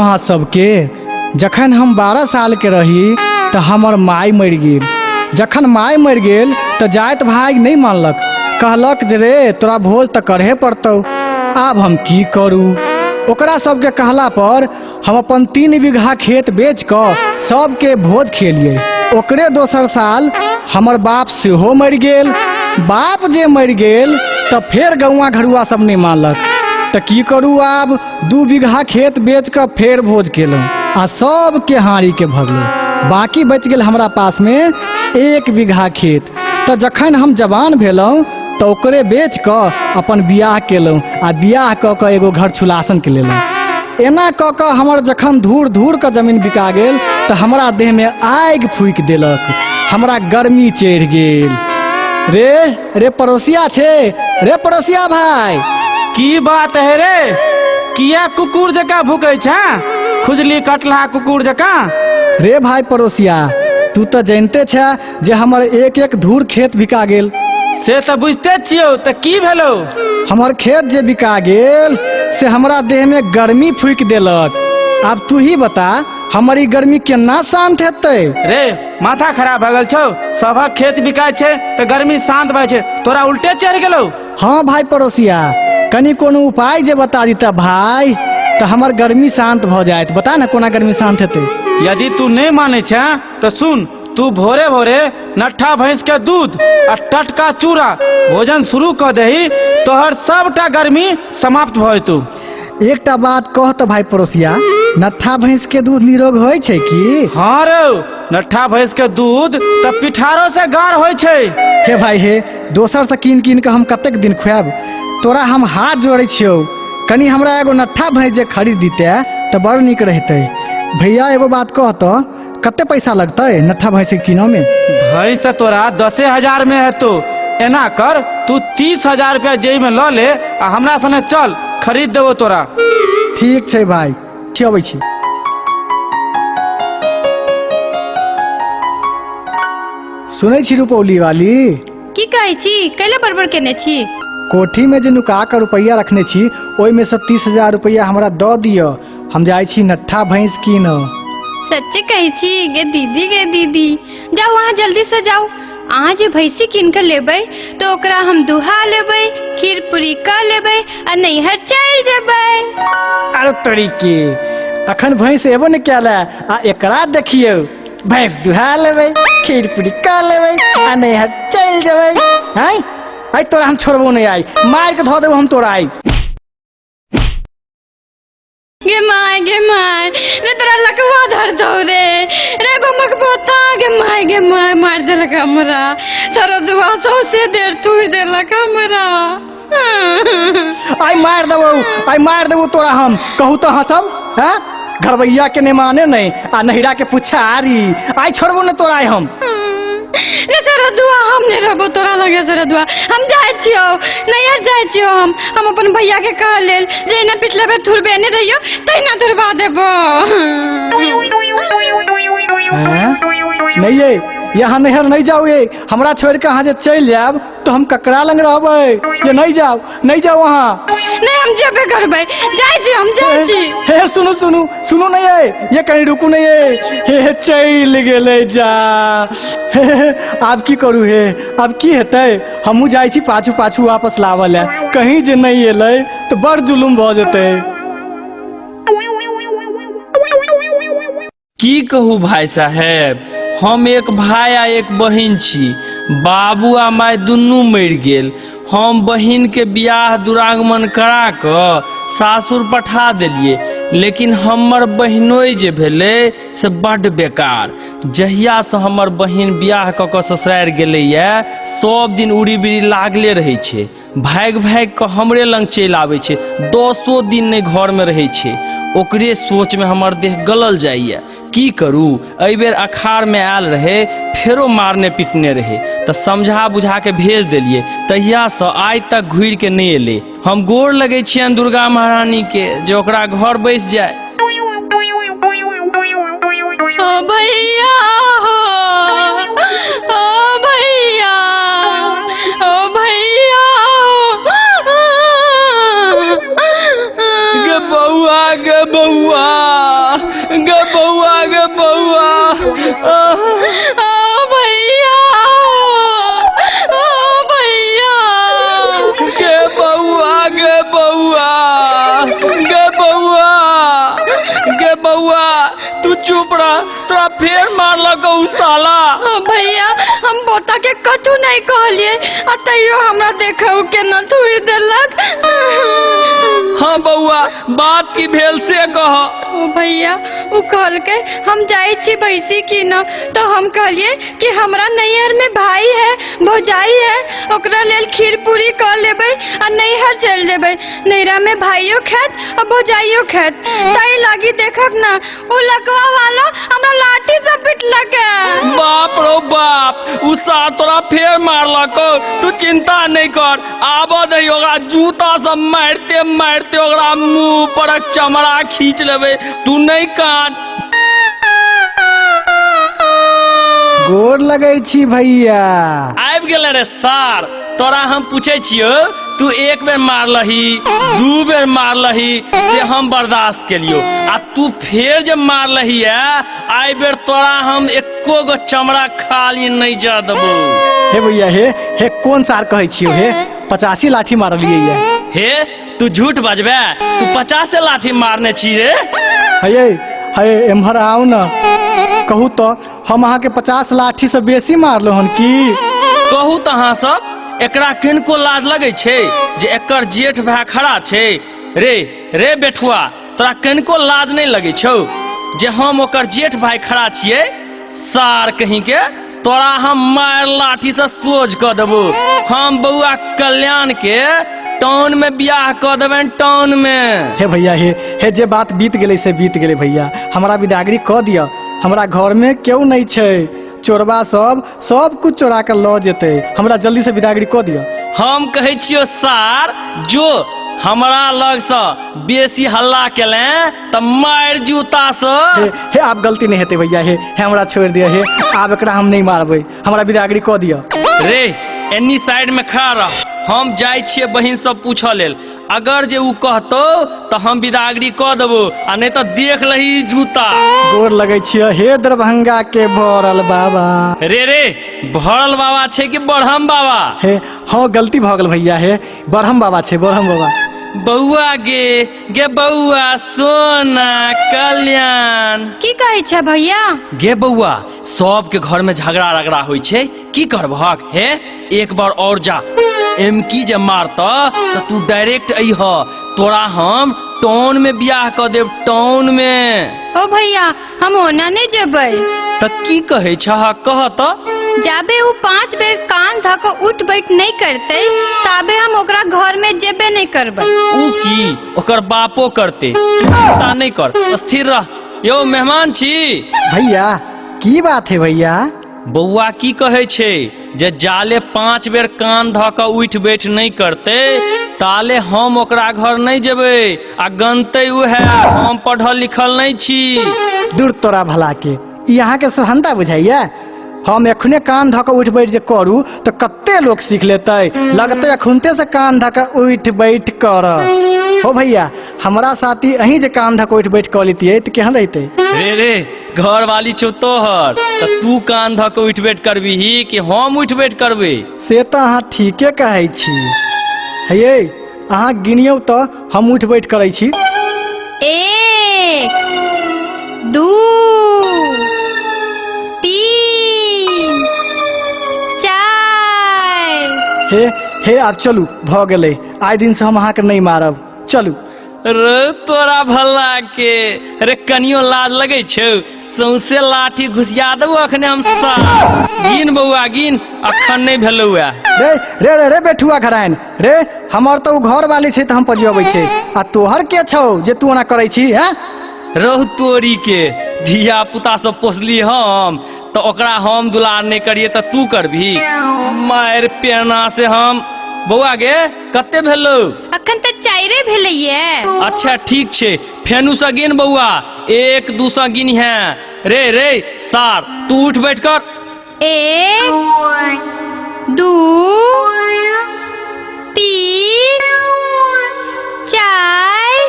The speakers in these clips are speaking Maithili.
अहाँ सबके जखन हम 12 सालके रही तऽ हमर माय मरि गेल। जखन माय मरि गेल तऽ जाति भाय नहि मानलक, कहलक जे रे तोरा भोज तऽ करहे पड़तौ। आब हम की करू? ओकरा सबके कहला पर हम अपन 3 बीघा खेत बेच कऽ सबके भोज खेलियै। ओकरे दोसर साल हमर बाप सेहो मरि गेल। बाप जे मरि गेल तऽ फेर गौआँ घरुआ सब नहि मानलक, तऽ की करू? आब 2 बीघा खेत बेच कऽ फेर भोज केलहुँ आ सबके हाड़ीके भरलहुँ। बाकी बचि गेल हमरा पासमे 1 बीघा खेत। तऽ जखन हम जवान भेलहुँ तऽ ओकरे बेच कऽ अपन बियाह केलहुँ आ बियाह कऽ कऽ एगो घर छुलासनके लेलहुँ। एना कऽ कऽ हमर जखन धूर धूर कऽ जमीन बिका गेल तऽ हमरा देहमे आगि फूकि देलक, हमरा गर्मी चढ़ि गेल। रे रे पड़ोसिया छे, रे पड़ोसिया भाय, की बात है रे? किया कुकुर जकाँ भूकै छै, खुजली कटलहा कुकुर जकाँ? रे भाय पड़ोसिया, तू तऽ जानिते छे जे हमर एक एक धूर खेत बिका गेल। से तऽ बुझिते छियौ, तऽ की भेलौ? हमर खेत जे बिका गेल से हमरा देह में गर्मी फूकि देलक। आब तू ही बता, हमर ई गर्मी केना शांत हेतै? रे माथा खराब भऽ गेल छौ? सभक खेत बिकाय छै तऽ गर्मी शांत भऽ छै, तोरा उल्टे चढ़ि गेलौ। हाँ भाय पड़ोसिया, कनि कोनो उपाय जे बता दीता भाय तऽ हमर गर्मी शांत भऽ जायत। बता ने कोना गर्मी शांत हेतै? यदि तू नहि मानै छे तऽ सुन, तू भोरे भोरे नट्ठा भैंस के दूध आ टटका चूड़ा भोजन शुरू कऽ दही, तोहर सबटा गर्मी समाप्त भऽ जेतौ। एकटा बात कह तऽ भाय पड़ोसिया, नट्ठा भैंस के दूध निरोग होइ छै की? हाँ रौ, नट्ठा भैंस के दूध तऽ पिठारो से गाढ़ होइ छै। हे भाई हे, दोसर से कीन कीन के हम कतेक दिन खुआब? तोरा हम हाथ जोड़ै छियौ, कनि हमरा एगो नट्ठा भैंस जे खरीद दीते तऽ बड़ नीक रहितै। भैया एगो बात कह तऽ, कते पैसा लगतै नट्ठा भैंस के कीनऽ में? भैंस तऽ तोरा 10,000 में हेतौ। एना कर, तू 30,000 रुपया जेब में लऽ ले आ हमरा सने चल, खरीद देबो तोरा। ठीक छै भाई, छी अबै छी। सुनै छी रुपौली वाली? की कहै छी? कैले बड़बड़ केने छी? कोठी में जे नुका कऽ रुपैआ रखने छी ओहिमे से 30,000 रुपैआ हमरा दऽ दिअ, हम जाइ छी नट्ठा भैंस कीनऽ। सच्चे कहै छी गे दीदी, गे दीदी, जाउ अहाँ जल्दी से जाउ। अहाँ जे भैंसी कीन कऽ लेबै तऽ ओकरा हम दुहा लेबै, खीर पूरी कऽ लेबै आ नैहर चलि जेबै। अरे तोरी के, अखन भैंस एबो ने कयल आ एकरा देखियौ, भैंस दुहा लेबै, खीर पूरी कऽ लेबै आ नैहर चलि जेबै। हैं आइ तोरा हम छोड़बो नहि, आइ मारि के धऽ देबो हम तोरा आइ। गे my, गे my, रे तोरा लकवा धर दौ रे, रे बमक बोता, गे my, गे my, मारि देलक हमरा, सरदुआ सौंसे देर तोड़ि देलक हमरा। आइ मारि देबौ, आइ मारि देबौ तोरा हम। कहू तऽ अहाँ सब, हैं घरबैया के नहि माने नहि आ नहिरा के पुछारी, आइ छोड़बो ने तोरा आइ हम। रे सरदुआ, हम नहि रहबो तोरा लगे सरदुआ, हम जाइ छियौ नैहर जाइ छियौ। हम अपन भैया के कह लेल जहिना पिछला बेर थुरबेने रहियो तहिना थुरबा देबो। हैं? नहीं ये, यहाँ नैहर नहीं जाओ, ये हमरा छोड़ के अहाँ जे चलि जायब तऽ हम ककरा लग रहबै? ये नहीं जाओ, नहीं जाओ अहाँ। नहीं, हम जेबे करबै, जाइ छी, हम जाइ छी। हे सुनू सुनू सुनू, नहीं ये, ये कहीं रुकू नहीं ये। हे हे चलि गेलै जा। हे हे आब की करू? हे आब की हेतै? हमहूँ जाइ छी पाछू पाछू वापस लाबऽ लए, कहीं जे नहीं एलै तऽ बड़ जुलुम भऽ जेतै। की कहू भाई साहेब, हम एक भाय आ एक बहिन छी। बाबू आ माय दुनू मरि गेल। हम बहिन के बियाह दुरागमन करा कऽ सासुर पठा देलियै, लेकिन हमर बहिनोइ जे भेलै से बड्ड बेकार। जहियासँ हमर बहिन बियाह कऽ कऽ ससुरारि गेलैए, सब दिन उड़ी बिड़ी लागले रहै छै, भागि भागि कऽ हमरे लग चलि आबै छै, 10 दिन नहि घरमे रहै छै। ओकरे सोचमे हमर देह गलल जाइए। की करू, एहि बेर अखाड़मे आयल रहै, फेरो मारने पिटने रहै तऽ समझा बुझा के भेज देलियै। तहियासँ आइ तक घुरि के नहि एलै। हम गोर लगै छियनि दुर्गा महारानीके जे ओकरा घर बसि जाय। ओ भैया हो, ओ भैया, ओ भैया गे बौआ, गे बौआ। गे बौआ, गे बौआ। ओ भैया, ओ भैया। गे बौआ, गे बौआ, गे बौआ, गे बौआ, तू चुप रह, तोरा फेर मारलक उ साला। ओ भैया, हम पोता के कथू नहीं कहलिए आ तैयो हमरा देखौ के न थुरि देलक। हाँ बौआ, बात की भेल से कह। ओ भैया, उ कहलकै हम जाइ छी भैंसी कीन, तो हम कहलिए कि हमरा नैहर में भाई है, भौजाई है, ओकरा लेल खीर पूरी कऽ लेबै आ नैहर चलि जेबै। नैहरा में भाइयो खायत आ भौजाइयो खायत। ताहि लागी देखक ना, उ लकवा वाला हमरा लाठी से पिटलक है। बाप रो बाप, उ सार तोरा फेर मारलक। तू चिंता नहीं कर, आब दही ओकरा, जूता सब मारते मारते ओकरा मुंह पर चमड़ा खींच लेबै। तू नहीं कान। गोर लगै छी भैया। आबि गेले रे सार। तोरा हम पूछे छियो, तू एक बेर मारलही, दू बेर मारलही से हम बर्दाश्त केलियो, आ तू फेर जे मारलही है, आई बेर तोरा हम एको गो चमड़ा खाली नहीं जा देबो। हे भैया, हे हे, कोन सार कहै छियौ हे? 85 लाठी मारलियै ये। हे, तू झूठ बजबे? तू 50 लाठी मारने छी रे? हे हे, एम्हर आउ न। कहू तऽ, हम अहाँके 50 लाठी से बेसी मारलहुँ हन की? कहू तऽ अहाँ सब, एकरा किनको लाज लगै छै जे एकर जेठ भाय खड़ा छै? रे रे बेठुआ, तोरा कनिको लाज नहि लगै छौ जे हम ओकर जेठ भाय खड़ा छियै? सार कहीं के, तोरा हम मार लाठी से सोझ कऽ देबो। हम बौआ कल्याण के टाउन में बियाह कऽ देबनि, टाउन में। हे भैया, हे हे, जे बात बीत गेलै से बीत गेलै। भैया, हमरा बिदागरी कऽ दिअ। हमरा घरमे केओ नहि छै, चोरबा सब सब कुछ चोरा कऽ लऽ जेतै। हमरा जल्दी से बिदागरी कऽ दिअ। हम कहै छियो सार, जो हमरा लगसँ बेसी हल्ला केले तऽ मारि जूता से। हे हे, आब गलती नहि हेतै भैया। हे हे, हमरा छोड़ि दिअ। हे, आब एकरा हम नहि मारबै, हमरा बिदागरी कऽ दिअ। रे, एन्नी साइड में खड़ा रह, हम जाइ छियै बहिन सब पूछऽ लेल। अगर जे उ कहतौ तऽ हम बिदागरी कऽ देबो, आ नहि तऽ देख लही ई जूता। गोर लगै छियै हे दरभंगा के भरल बाबा। रे रे, भरल बाबा छै कि बढ़म बाबा? हे हाँ, गलती भऽ गेल भैया। हे, बढ़म बाबा छै, बढ़म बाबा। बौआ गे, गे बौआ सोना कल्याण। की कहै छै भैया? गे बौआ, सबके घर में झगड़ा रगड़ा होइ छै, की करबहक? हे, एक बार और जा, एमकी जे मारत तऽ तू डायरेक्ट अइह, तोरा हम टाउन में बियाह कऽ देब, टाउन में। ओ भैया, हम ओना नहि जेबै। तऽ की कहै छह, कह तऽ। जाबे उ 5 बेर कान धऽ कऽ उठ बैठ नहि करतै, ताबे हम ओकरा घर में जेबे नहि करबै। उ की, ओकर बापो करते, तू चिंता नहि कर, स्थिर रह। यौ मेहमान छी। भैया, की बात है भैया? बौआ की कहै छै जे जाले 5 बेर कान धऽ कऽ उठि बैठ नहि करतै, ताले हम ओकरा घर नहि जेबै, आ गनतै उएह, हम पढ़ल लिखल नहि छी। दूर तोरा भला के, ई अहाँके सुहन्ता बुझाइया? हम एखने कान धऽ कऽ उठि बैठ जे करू तऽ कते लोक सीख लेतै, लगतै एखुनते से कान धऽ कऽ उठि बैठ कर। हो भैया, हमरा साथी अहीं जे कान धऽ कऽ उठि बैठ कऽ लेतियै तऽ केहन रहितै? रे रे, घर वाली छौ तोहर, तऽ तू कान धऽ कऽ उठि बैठ करबीही कि हम उठि बैठ करबै? से तऽ अहाँ ठीके कहै छी। हे यै, अहाँ गिनियौ तऽ हम उठि बैठ करै छी। 1, 2, 3, 4। हे हे, आब चलू, भऽ गेलै। आइ दिन से हम अहाँके नहि मारब, चलू। रे तोरा भला के, रे कनियो लाज लगै छौ? सौंसे लाठी घुसिया देबो अखने हम सार। गिन बौआ गिन, अखन नहि भेलौ ए। रे रे रे रे बेठुआ घराइन रे, हमर तऽ उ घर वाली छै तऽ हम पजियबै छै, आ तोहर के छौ जे तू ओना करै छी? हैं रौ तोरी के, धिया पुता सब पोसली हम तऽ ओकरा हम दुलार नहि करिए तऽ तू करबही? मारि पेना से हम। बौआ गे, कते भेलौ? अखन तऽ 4 भेलैये। अच्छा ठीक छै, फेनु से गिन बौआ, 1 2 से गिन। है रे रे सार, तू उठ बैठ कर। 1, 2, 3, 4,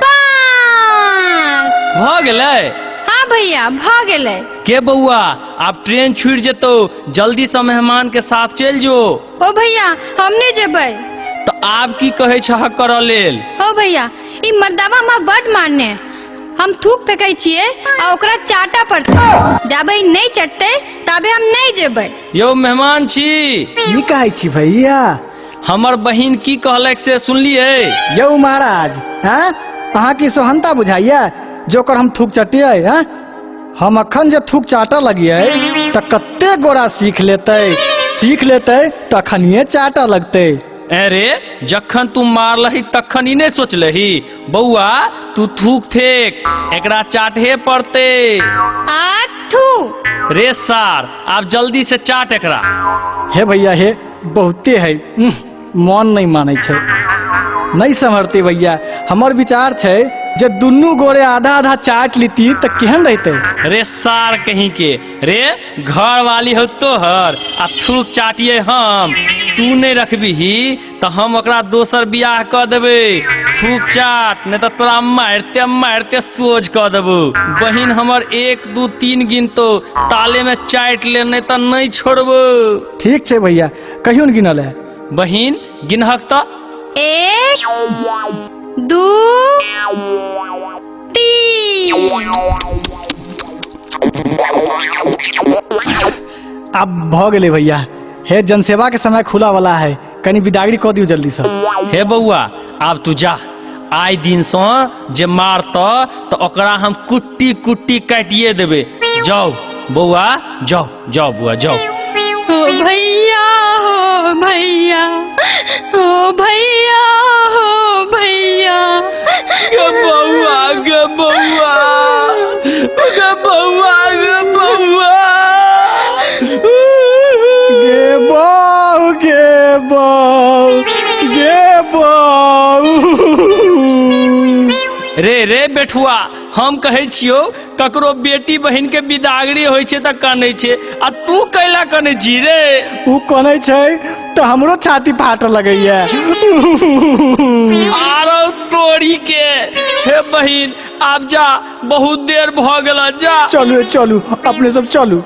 5। भऽ गेलै? हाँ भैया, भऽ गेलै। के बौआ, आब ट्रेन छूटि जेतौ, जल्दी से मेहमान के साथ चलि जो। हो भैया, हम नहि जेबै। तऽ आब की कहै छह करऽ लेल? हो भैया, ई मर्दावा हमरा बड मारने। हम थूक फेकै छियै आ ओकरा चाटा पड़तै। जाबे ई नहि चटतै ताबे हम नहि जेबै। यौ मेहमान छी। की कहै छी भैया? हमर बहिन की कहलक से सुनलियै? यौ महाराज, हैं अहाँ की सोहनता बुझाइया जे ओकर हम थूक चटियै? हैं हम अखन जे थूक चाटऽ लगियै तऽ कते गोरा सीख लेतै, सीख लेतै तऽ अखनिये चाटऽ लगतै। अरे जखन तू मारलही तखन ई नहि सोचलही? बौआ तू थूक फेक, एकरा चाटहे पड़तै। आ थू। रे सार, आब जल्दी से चाट एकरा। हे भैया हे, बहुते है, मन नहि मानै छै, नहि सम्हरतै भैया। हमर विचार छै जे दुनू गोरे आधा आधा चाट लीती तऽ केहन रहितै? रे सार कहीं के, रे घर वाली हो तोहर आ थूक चाटिए हम? तू नहि रखबिही तऽ हम ओकरा दोसर बियाह कऽ देबै। थूक चाट, नहि तऽ तोरा मारिते मारिते सोझ कऽ देबौ। बहिन हमर 1 2 3 गिनतो, ताले में चाटि ले, नहि तऽ नहि छोड़बौ। ठीक छै भैया, कहियो ने गिनल है। बहिन गिनहक तऽ। 1 2 3। आब भऽ गेलै भैया। हे जनसेवा के समय खुला वाला है, कनि बिदागरी कऽ दियौ जल्दी से। हे बौआ, आब तू जा। आइ दिनसँ जे मारतऽ तऽ ओकरा हम कुट्टी कुट्टी काटिए देबै। जाउ बौआ, जाउ जाउ बौआ जाउ। हो भैया, हो भैया, हो भैया, हो भैया। गे बौआ, गे बौआ, गे बौआ, गे बौआ। गे बौ, गे बौ, गे बौ। रे रे बेठुआ, हम कहै छियौ ककरो बेटी बहिन के बिदागरी होइ छै तऽ कनै छै, आ तू कैला कनै छी रे? उ कनै छै तऽ हमरो छाती फाटऽ लगैया। आरो तोरी के। हे बहिन, आब जा, बहुत देर भऽ गेल, जा। चलू चलू, अपने सब चलू।